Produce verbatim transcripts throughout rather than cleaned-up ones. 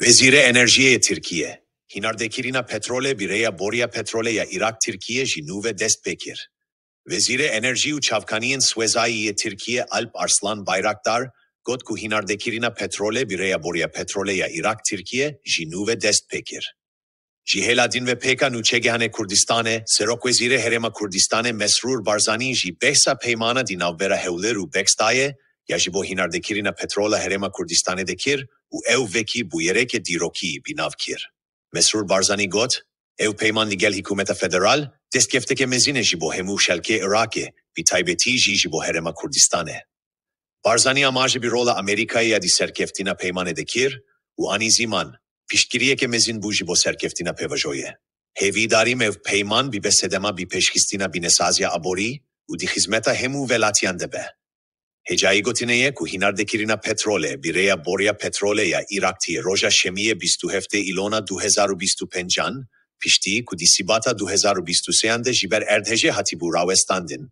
Wezîrê Enerjiyê yê Tirkiye, hînardekirina petrolê bi rêya boriya petrolê ya Iraq Tirkiye jî nû ve dest pê kir. Wezîrê Enerjî û Çavkaniyên Swêzayî yê Tirkiye Alp Arslan Bayraktar got ku hînardekirina petrolê bi rêya boriya petrolê ya Iraq Tirkiye jî nû ve dest pê kir. Ji hêla din ve pêka nûçegihanê Kurdistanê, Serokwezîrê Herêma Kurdistanê Mesrûr Barzanî jî behsa peymana di navbera Hewlêr û Behestayê ya ji bo hînardekirina petrola Herêma Kurdistanê de kir û ew vekî bûyereke dîrokî bi nav kir. Mesrûr Barzanî got, ew peyman li gel hikûmeta federal destkefteke mezin e ji bo hemû şelkê Iraqê, bi taybetî jî ji bo Herêma Kurdistanê. Barzanî amaje bi rola Amerîkayê ya di serkeftina peymanê de kir û anî ziman, piştgiriyeke mezin bû ji bo serkeftina pêvajoyê. Hêvîdar im ev peyman bibe sedema bi pêşxistina binesaziya aborî û di xizmeta hemû welatiyan de be. Hêcayî gotinê ye ku hînardekirina petrolê bi rêya boriya petrolê ya Iraqtiyê roja şemiyê bîst û heftê Îlona du hezar û bîst û pêncan, piştî ku di Sibata du hezar û bîst û sêyan de ji ber erdhejê hatibû rawestandin,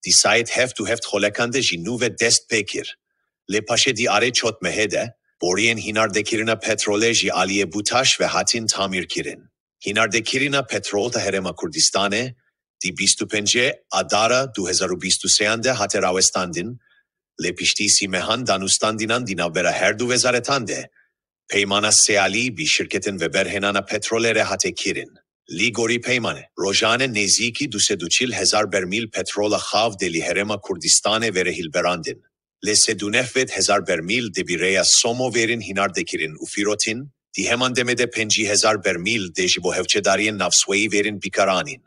di saet heft û heft xolekan de jî nû ve dest pê kir. Lê paşê di arê çot mehê de, boriyên hînardekirina petrolê ji aliyê BUTAŞ ve hatin tamîrkirin. Hînardekirina petrol ta Herêma Kurdistanê di bîst û pêncê Adara du hezar û bîst û sêyan de hate rawestandin, lê piştî sî mehan danûstandinan di navbera her du wezaretan de, peymana sêyalî bi şirketên veberhênana petrolê re hate kirin. Li gorî peymanê, rojane nêzîkî du sed û çil hezar bermîl petrola xav dê li Herêma Kurdistanê vere hilberandin. Lê sed û nehved hezar bermîl dê bi rêya Somo vêrin hînardekirin û firotin, di heman demê de pêncî hezar bermîl dê ji bo hewçedariyên navsweyî vêrin bikaranîn.